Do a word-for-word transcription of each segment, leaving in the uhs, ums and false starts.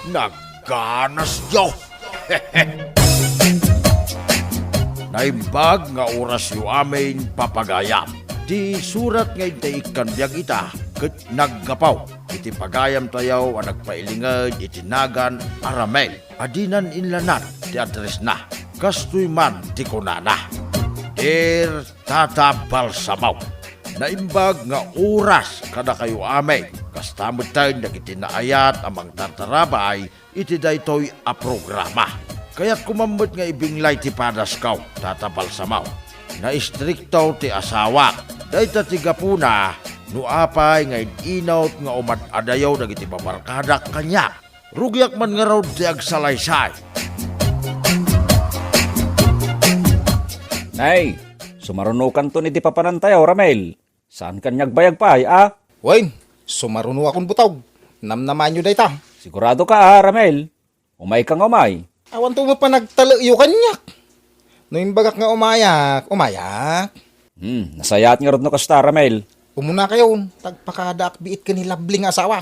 Nagganasyo! Naimbag nga orasyo amin, papagayam. Ti surat nga intaykkan biag ita ket naggapu iti pagayamtayo a nagpailinged iti nagan a Ramel a dinan inlanad ti addressna. Kastoy man ti kunana, Dear Tata Balsamo, naimbag nga oras kadakayo amin. Kasta metten dagiti naayat a mangtartarabay iti daytoy a programa. Kayatko man met nga ibinglay ti padasko, Tata Balsamo. Naistrikto ti asawak. Dayta ti gapuna no apay nga in-inut nga umad-adayo dagiti babarkadak kaniak. Rugiak man ngarud ti agsalaysay. Nay, sumarunokanton iti papanantayo, Ramel. Saankan nga agbayag pay, a? Wen, sumarunoakon, Butog. Namnamaenyo dayta. Sigurado ka, a, Ramel? Umayka nga umay. Awanto met panagtalekyo kaniak. No imbagak nga umayak, umayak. Hmm, nasayaat ngarud no kasta, Ramel. Umunakayon, ta agpakadaak biit ken ni Lovely nga asawa.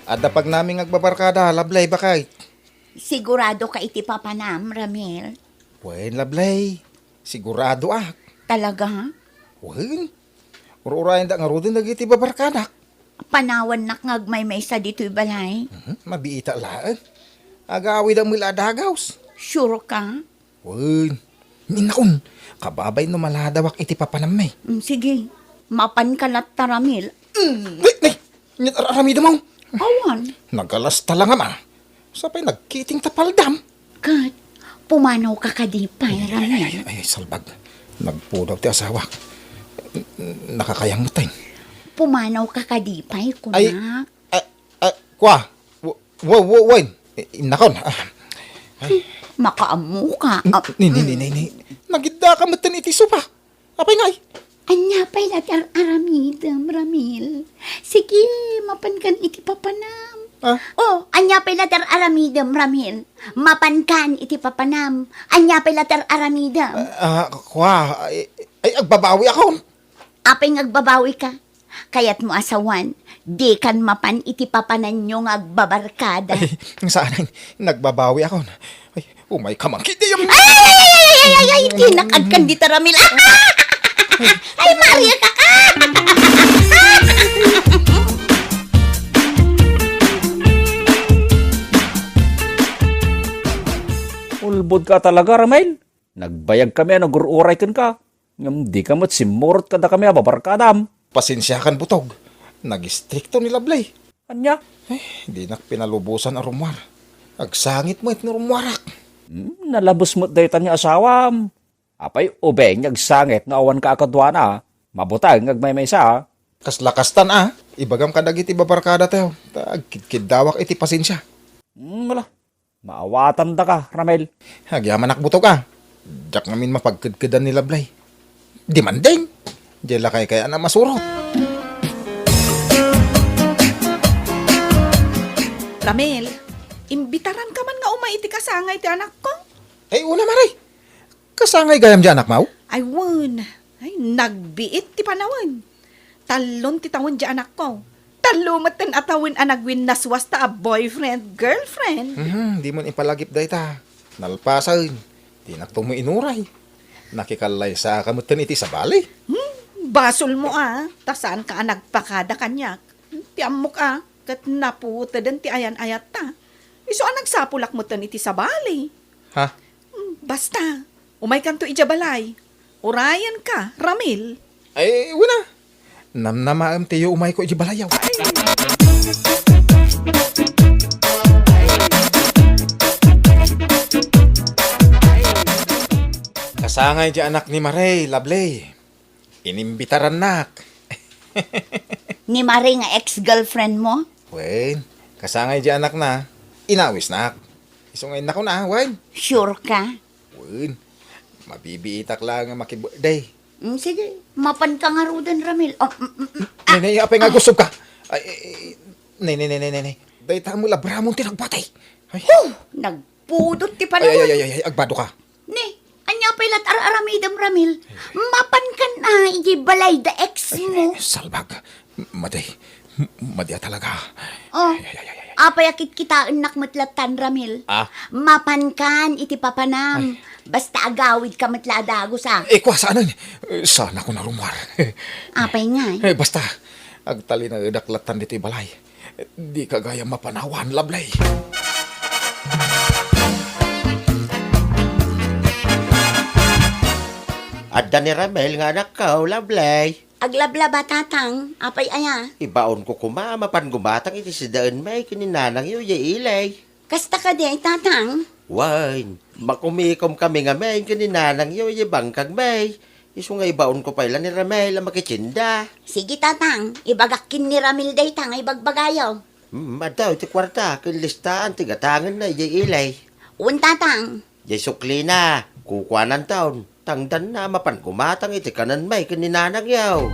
Adda pagnami nga agbabarkada, Lovely, baket. Sigurado ka iti papanam, Ramel? Wen, Lovely. Sigurado ak. Talaga? Wen. Ur-urayenda ngaruden dagiti babarkadak. Panawannak nga agmaymaysa ditoy balay. Mhm, mabiitak laeng. Agawidam met la a dagus. Sure ka? Wen. Innakon, kababain no maladawak iti papanammi. Mm, sige. Mapanka latta, Ramel. Mm. Nay, nay! Ania ti ar-aramidem? Awan. Nagalasta la nga ma. Sapay nagkiting ta paldam. Ket, pumanawka kadi pay, Ramel? Ay, ay, ay, salbag. Nagpudaw ti asawak. Nakakayang met, ay. Pumanawka kadi pay, kunak? Ay, ah, ah, kua. Wa-, wa-, wa-, wen. Eh, innakon. Ah. Ay. Makaammoka. Ah, Ni, ni, ni, mm. ni, ni. Nagiddaka met iti sofa. Apay ngay? Ania pay la ti ar-aramidem, Ramil? Sige, mapankan iti papanam. Ah? Oh, ania pay la ti ar-aramidem, Ramil? Mapankan iti papanam. Ania pay la ti ar-aramidem? Ah, ah, kua, ay, ay, agbabawiakon. Apay nga agbabawika? Kayatmo a sawen, dikan mapan iti papananyo nga agbabarkada. Ay, saan, nagbabawiakon. Ay, umayka man ketdin. Ay, ay, ay, ay, ay, ay, ay, tinakadkan dita, Ramil. Ay, Maria, kaka! Ulbod ka talaga, Ramil. Nagbayag kami a nagur-uray kenka, ngem dika met simmurot kadakami a babarkadam. Pasensiakan, Butog. Nagistrikto ni Lovely. Ania? Eh, dinak pinalubosan a rummuar. Agsangit met no rummuarak. Hmm, nalabes met dayta ni asawam. Apay, ubing nga agsangit no awanka a kaduana, mabuteng nga agmaymaysa. Kasla kastan a, ibagam kadagiti babarkadatayo, ta agkidkiddawak iti pasensia. Hmm, wala. Maawatandaka, Ramil. Agyamanak, Butog a. Diak ngamin mapagkedkedan ni Lovely. Demanding. Diay lakay kayat a masurot. Ramil, imbitaranka man nga umay iti kasangay ti anakko? Ay, una, Mare. Kasangay gayam diay anakmo? Ay, wen. Ay, nagbiit ti panawen. Tallon ti tawen diay anakko. Tallo metten a tawen a nagwinnaswasta a boyfriend, girlfriend. Mhm, dimon ipalagip dayta. Nalpasen. Dinakto met inuray. Nakikallaysaka metten iti sabali. Hmm, basolmo a, ta saanka a nagpakada kaniak. Ti ammok a, ket naputeden ti ayan-ayatta. Isu a nagsapulak metten iti sabali. Ha? Hmm, basta, umaykanto idiay balay. Urayenka, Ramil. Ay, wen a. Namnamaem ti umayko idiay balayyo. Kasangay diay anak ni Mare, Lovely. Inimbitarannak. Ni Mare nga ex-girlfriend mo? Wen, kasangay diay anakna. Inawisnak. Isu nga innakon a, wen. Sure ka? Wen. Mabibiitak laeng a maki-birthday. Mm, sige, mapanka ngaruden, Ramil. Oh, mm, mm, mm. Ah, Nene, apay nga ah. Agusog ka? Ay, ay, ay, nene, nene, nene. Dayta met la bramon ti nagbati. Ay. Huh! Nagpudot ti Ay, ay, panawen. Ay, ay, ay, agbado ka. Ni, Ania pay la't ar-aramidem, Ramil? Mapankan a idiay balay da ex mo. Ay, salbag. M-, madi. M-, madi a talaga. Oh, Ay, ay, ay, ay, ay. Apay a kitkitaennak met lattan, Ramil? Ah? Mapankan iti papanam. Ay. Basta agawidka met la a dagus, ah. Eh, kua, saanen? Eh, saanakon a rummuar. Apay ngay? Eh, basta, agtalinaedak lattan ditoy balay. Dika gayam mapanawan, Lablay. Adda ni Ramel nga anakko, Lablay. Aglablaba, Tatang. Apay aya? Ibaonko koma a mapan gumatang iti sidaenmi ken ni nanangyo idiay ili. Kasta kadi, Tatang? Wen, makumikomkami ngamin ken ni nanangyo idiay bangkagmi. Isu nga ibaonko pay la ni Ramel a makitienda. Sige, Tatang. Ibagak ken ni Ramel dayta nga ibagbagayo. Hmm, adda iti kuarta ken listaan ti gatangenna idiay ili. Wen, Tatang. Diay suklina, kukuananton. Tangdanna a mapan gumatang iti kanenmi ken ni nanangyo.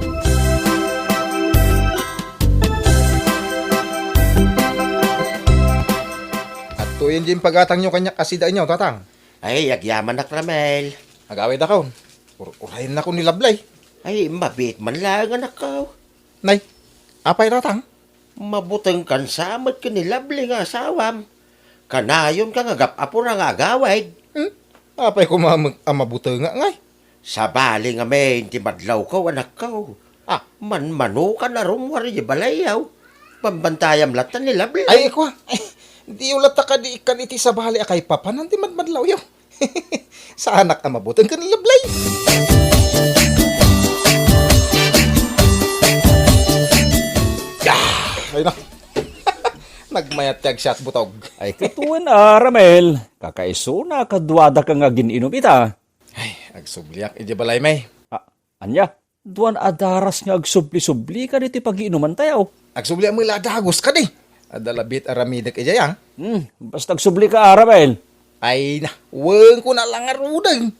Adtoyen diay impagatangyo kaniak a sidaenyo, Tatang. Ay, agyamanak, Ramel. Agawidakon. Ur-, urayennakon ni Lablay. Ay, mabiit man laeng, anakko. Nay, apay, Tatang? Mabutengkan sa met ken ni Lablay nga asawam. Kanayonka nga gap-apura nga agawid. Hmm? Apay koma met a mabutengak ngay? Sabali ngamin ti madlawko, anakko. Ah. Manmanokan a rummuar idiay balayyo. Bambantayam latta ni Lablay. Ay, kua. Diyo latta kadi ikkan iti sabali a kaipapanan ti madmadlawyo. Saanak a mabuteng ken ni Lablay. Ya! Ay na. Nagmayat ti agsiat butog. Ay, ket wen a, Ramel, kakaisuna kaduadaka nga agin-inum ita. Ay, agsubliak idiay balaymi. Ah, ania? Duan a daras nga agsubli-sublika ditoy pagiinumantayo. Agsubliak met la a dagus kadi. Adda la biit aramidek idiay, ah. Hmm, basta agsublika, Ramel. Ay na, wen ko na la ngaruden.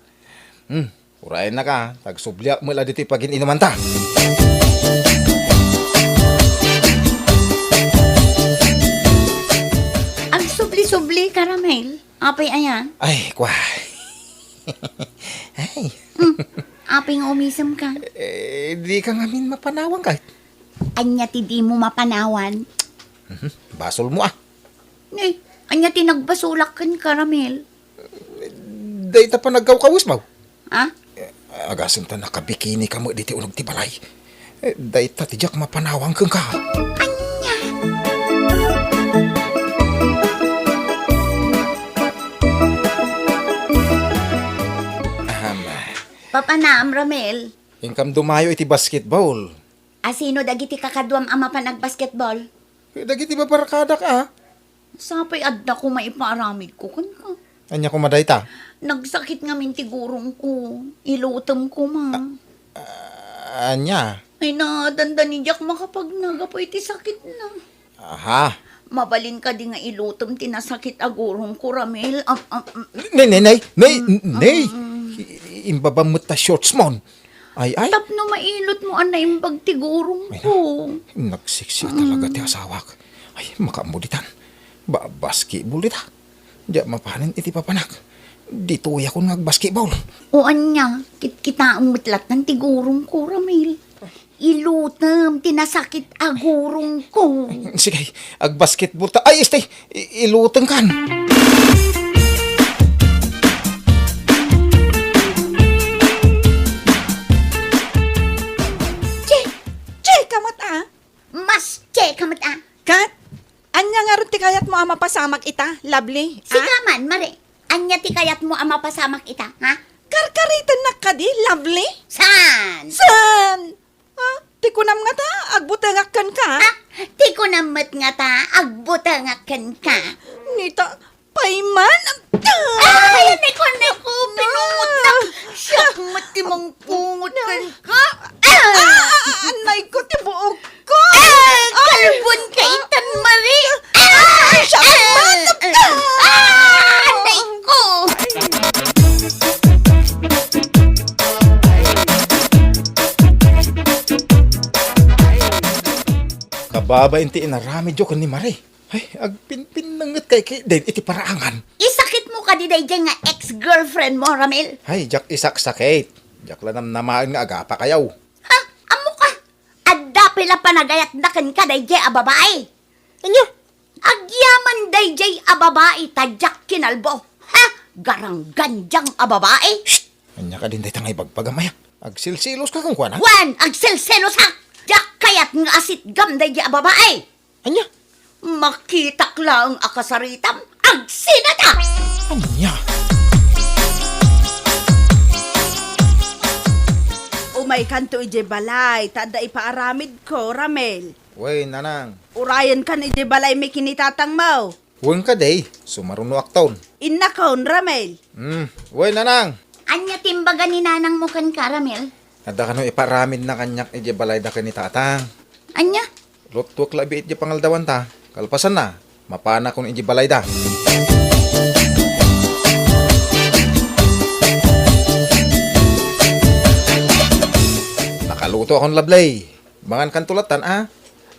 Hmm, urayennaka, ta agsubliak met la ditoy pagin-inumanta. Agsubli-sublika, Ramel. Apay aya? Ay, kua. Ay. Hmm. Apay nga umisemka? Eh, dika ngamin mapanawan ket. Ania ti dimo mapanawan? Mhm. Basolmo, ah. Eh, ania ti nagbasolak kenka, Ramel? Dayta panagkawkawesmo. Ha? Eh, agasem ta nakabikinika met ditoy uneg ti balay. Eh, dayta ti diak mapanawan kenka. Ania? Ahem. Papanaam, Ramel. Inkam dumayo iti basketball. A, sino dagiti kakaduam a mapan agbasketball? Eh, dagiti babarkadak, ah. Sapay adda koma ipaaramidko kenka. Ania koma dayta? Nagsakit ngamin ti gurongko. Ilutem koma. Ah, ania? Ay, nadandani diak makapagnag gapu iti sakitna. Aha. Mabalin kadi nga ilutem ti nasakit a gurongko, Ramel? Am, am, am. Nay, nay, nay, nay, Mm, nay. Mm. I-, imbabam met ta shortsmon. Ay, ay. Tapno mailotmo a naimbag ti gurongko. Ay, na-, nagsiksi a talaga ti Mm. asawak. Ay, makaammo ditan. Ba-, basketball dita. Diak mapanen iti papanak. Ditoyakon nga agbasketball. O ania, kitkitaem met lattan ti gurongko, Ramil. Ilutem ti nasakit a gurongko. Sige, agbasketball ta. Ay, este, i-, ilutem kan. Che, che ka met a. Mas che ka met a. Kat, ania ngarud ti kayatmo a mapasamak ita, Lovely? Sika man, Mare. Ania ti kayatmo a mapasamak ita, ha? Karkaritennak kadi, Lovely? Saan? Saan? Ha? Ti kunam ngata, agbutengak kenka? Ha? Ti kunam met ngata, agbutengak kenka? Nita, payman? Ay, nako, nako, pinungot na. Siak met ti mangpungot kenka. Ah! Ah, anay ko, ti buok ko. Ah, kalbon ka itan, Mare. Ah, siak met. Ah, anay ko. Kababain ti inaramidyo ken ni Mare. Ay, agpinpinnanget kay, kay, daydi iti paraangan. Isakitmo Di daydiay nga ex-girlfriend mo, Ramil? Ay, diak isaksakit. Diak la namnamaen nga agapakayo. Ha? Ammok a? Adda pay la panagayatna kenka daydiay a babai? Ania? Agyaman daydiay a babai ta diak kinalbo. Ha? Garanggandiang a babai? Shh! Ania kadin dayta nga ibagbagam aya? Agsilsiloska kenkuana? Wen, agsilsilosak! Diak kayat nga asitgam daydiay a babai! Ania? Makitak laeng a kasaritam, agsinata! Ania? Umaykanto idiay balay, ta adda ipaaramidko, Ramil. Wen, nanang. Urayenkan idiay balaymi ken ni tatangmo. Wen kadi, sumarunoakton. Innakon, Ramil. Hmm, wen, nanang. Ania ti imbaga ni nanangmo kenka, Ramil? Adda kano ipaaramidna kaniak idiay balayda ken ni tatang. Ania? Luttuek labi iti pangaldawanta. Kalpasanna, mapanakon idiay balayda. Nakalutoakon, Lovely. Mangankanto lattan, a?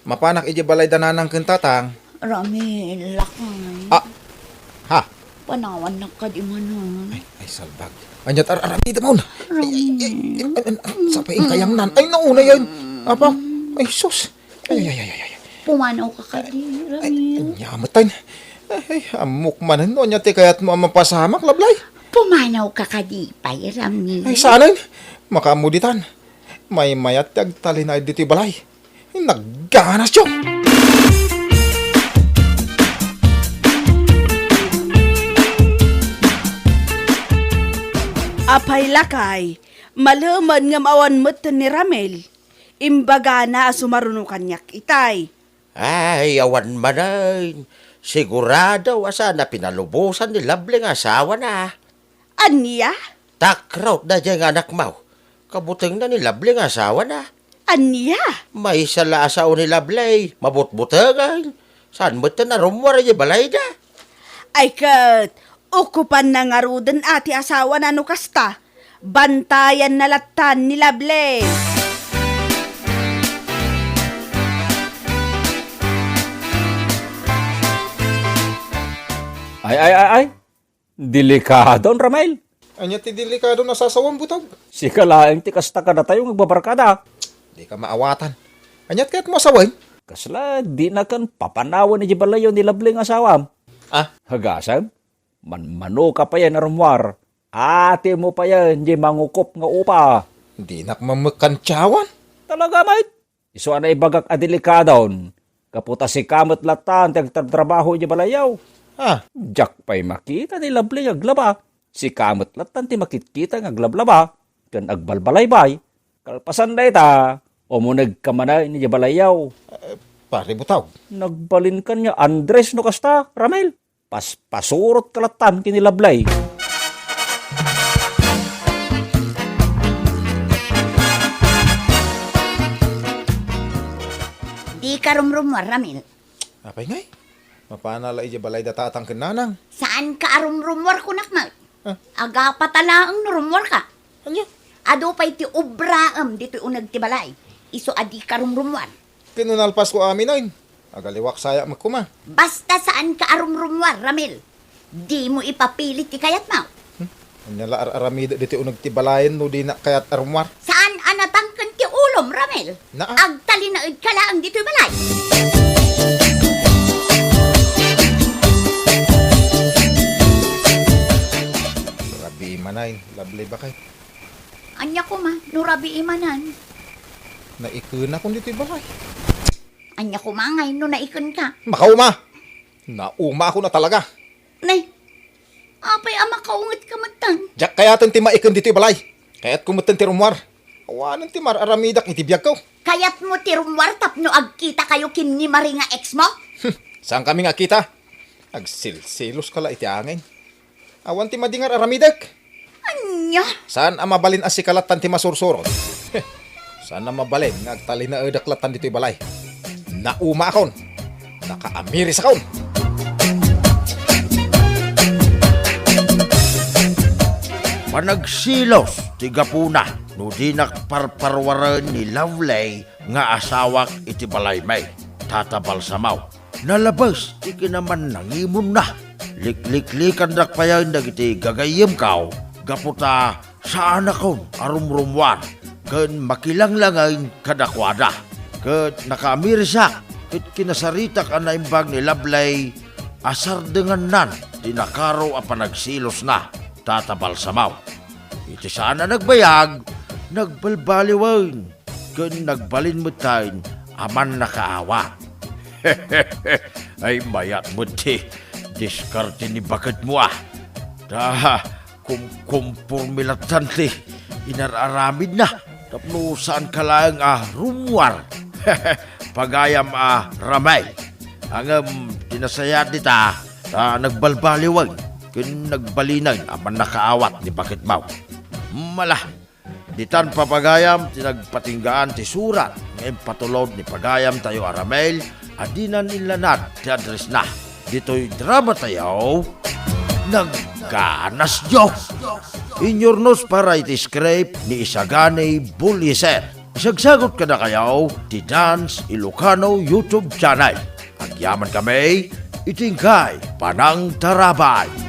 Mapanak idiay balayda nanang ken tatang. Ramil, lakay. Ah, ha? Panawannak kadi manen. Ay, ay, salbag. Ania ti ar-aramidem? Ay, ay, ay, ay, ay, ay, sapay inkayangnan. Ay, nauna yan. Apa? Ay, sus. Ay, ay, ay, ay, ay. Pumanawka kadi, Ramil. Ay, ania met, ay. Ay, ammok manen no ania ti kayatmo a mapasamak, Lovely. Pumanawka kadi pay, Ramil. Ay, saan? Makaammo ditan. Maymayat ti agtalinaed ditoy balay. Nagganasyo! Apay, lakay, malemen ngem awan metten ni Ramil. Imbagana a sumaruno kaniak itay. Ay, awan manen. Sigurado a saan a pinalubosan ni Lovely nga asawana. Ania? Takraw daydiay nga anakmo. Kabutengna ni Lovely nga asawana. Ania? Maysa la a sao ni Lovely, mabutbutengen. Saan metten a rummuar idiay balayda? Ay ket, ukupanna ngaruden a ti asawana no kasta. Bantayanna lattan ni Lovely. Ay, ay, ay, ay. Delikado, Ramil. Ania ti delikado a sasawam, Butog? Sika laeng ti kasta kadatayo nga agbabarkada. Dika maawatan. Ania ti kayatmo a sawen? Kasla, dinakan papanawen idiay balayyo ni Lovely nga asawam. Ah? Hagasem, manmanoka payen a rummuar. Atimo payen diay mangukop nga upa. Dinak mamekkantiawan. Talaga met? Isu a naibagak a delikadon, gapu ta sika met lattan ti agtartrabaho idiay balayyo. Ah. Diak pay makita ni Lovely nga aglaba. Sika met lattan ti makitkita nga aglablaba ken agbalbalaybay. Kalpasan dayta, umunegka manen idiay balayyo. Eh, pare Butog. Nagbalinkan nga Andres no kasta, Ramil. Paspasurotka lattan ken ni Lovely. Dika rumrummuar, Ramil. Apay ngay? Mapana la idiay balayda tatang ken nanang. Saanka a rumrummuar, kunak met. Ah. Agapata laeng no rummuarka. Ania? Adu pay ti obraem ditoy uneg ti balay. Isu a dika rumrummuar. Ken no nalpasko amin, ay, agaliwak saya met koma. Basta saanka a rumrummuar, Ramil. Dimo ipapili ti kayatmo. Hmm? Ania la ar-aramidek ditoy uneg ti balayen no dinak kayat a rummuar? Saan a natangken ti ulom, Ramil. Naa. Agtalinaedka laeng ditoy balay. Rabii manen, Lovely, bakay. Ania koma, no rabii manen? Naikenak ditoy balay. Ania koma ngay no naikenka? Makauma! Naumaakon a talaga. Nay, apay a makaungetka metten? Diak kayaten ti maiken ditoy balay. Kayatko metten ti rummuar. Awanen ti mar-aramidak iti biagko. Kayatmo ti rummuar tapno agkitakayo ken ni Marie nga ex mo? Hmm, saankami nga agkita? Agsilsiloska la iti angin. Awan ti madi nga ar-aramidek. Ania? Saan a mabalin a sika lattan ti masursurot? Saan a mabalin nga agtalinaedek lattan ditoy balay? Naumaakon! Nakaamirisakon! Panagsilos ti gapuna no dinak parparuaren ni Lovely nga asawak iti balaymi. Tata Balsamo, nalabes ti kinamannangimonna. Likliklikandak payen dagiti gagayyemko gapu ta saanakon a rumrummuar ken makilanglangeng kadakuada. Ket nakaamirisak ket kinasaritak a naimbag ni Lovely a sardengannan ti nakaro a panagselosna ta tabalsamaw. Iti saan a nagbayag, nagbalbaliwen ken nagbalin metten a mannakaawat. Ay, mayat met ti diskarte ni baketmo, a. Ta kumkomporme lattan ti inar-aramidna tapno saanka laeng a rummuar. Pagayam a Ramel. Ngem ti nasayaat dita, ta nagbalbaliwen ken nagbalinen a mannakaawat ni baketmo. Mala, ditan, papagayam, ti nagpatinggaan ti surat nga impatulod ni pagayamtayo a Ramel a dinan inlanad ti addressna. Ditoy dramatayo, Nagganasyo! Inyurnos para iti script ni Isagani Bulyeser. Isagsagot kadakayo ti Dance Ilocano YouTube channel. Agyaman kami iti inkay panangtarabay.